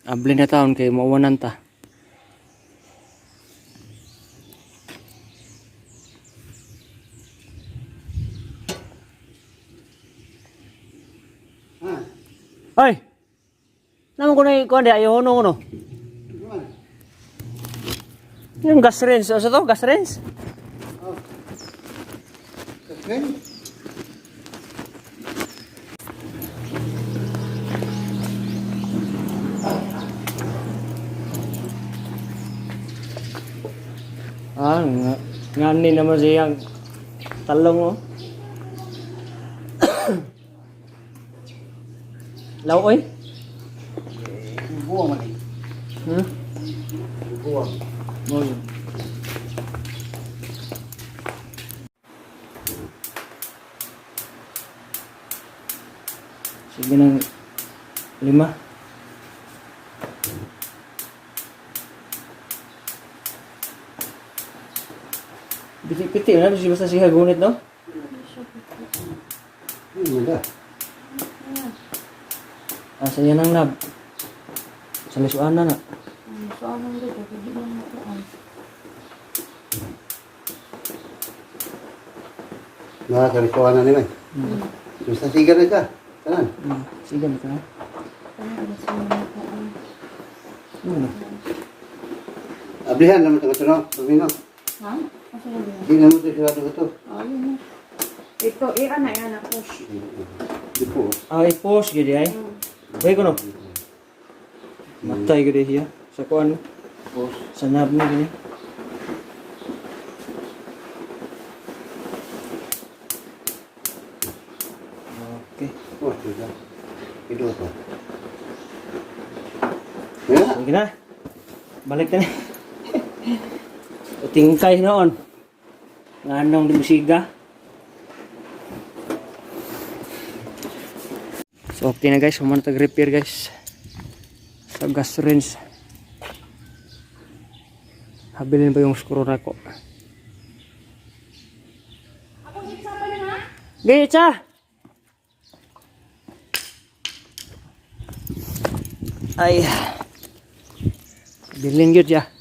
Abli na taon kay mauwanan ta. Ha? Ay! Naman ko na yung kuwan di, ayaw ko no. Ano? Yung gas range, ano to? Gas range? Oh. Kasmen? Ah, nga, ngani naman siyang talong oh. Law oy. Buwang man eh. Hmm? Buwang. Mo yun. Sige ng lima. Piti-piti na, basta siya gunit, no? Ano ba? Ah, sa iyan ang lab. Sa lisuan na na. So, anong dito? Hindi lang nakuan. Nakakalikuan na naman. Basta siga na ka. Tanan. Sige, ito na. Ano alas mo nakuan? Ano na? Ablihan naman ito no? Pamino. Ha? Asa na din? Di naman ito sirado ko to. Ayun na. Ito, eh, ana, push. Di po. Ah, i-post gid ay. Bay ko no. Matay gid siya sa kuan. Post. Sa nab ni gini. Okay. Post dito. Ito to. Ya. Sige na. Balik na ni. Tingkay noon. Nganong di musiga. So okay na guys, humana tag repair guys. Sa gas range. Habilin ba yung screw na ko? Gitsa! Ay. Bilin gyud ya.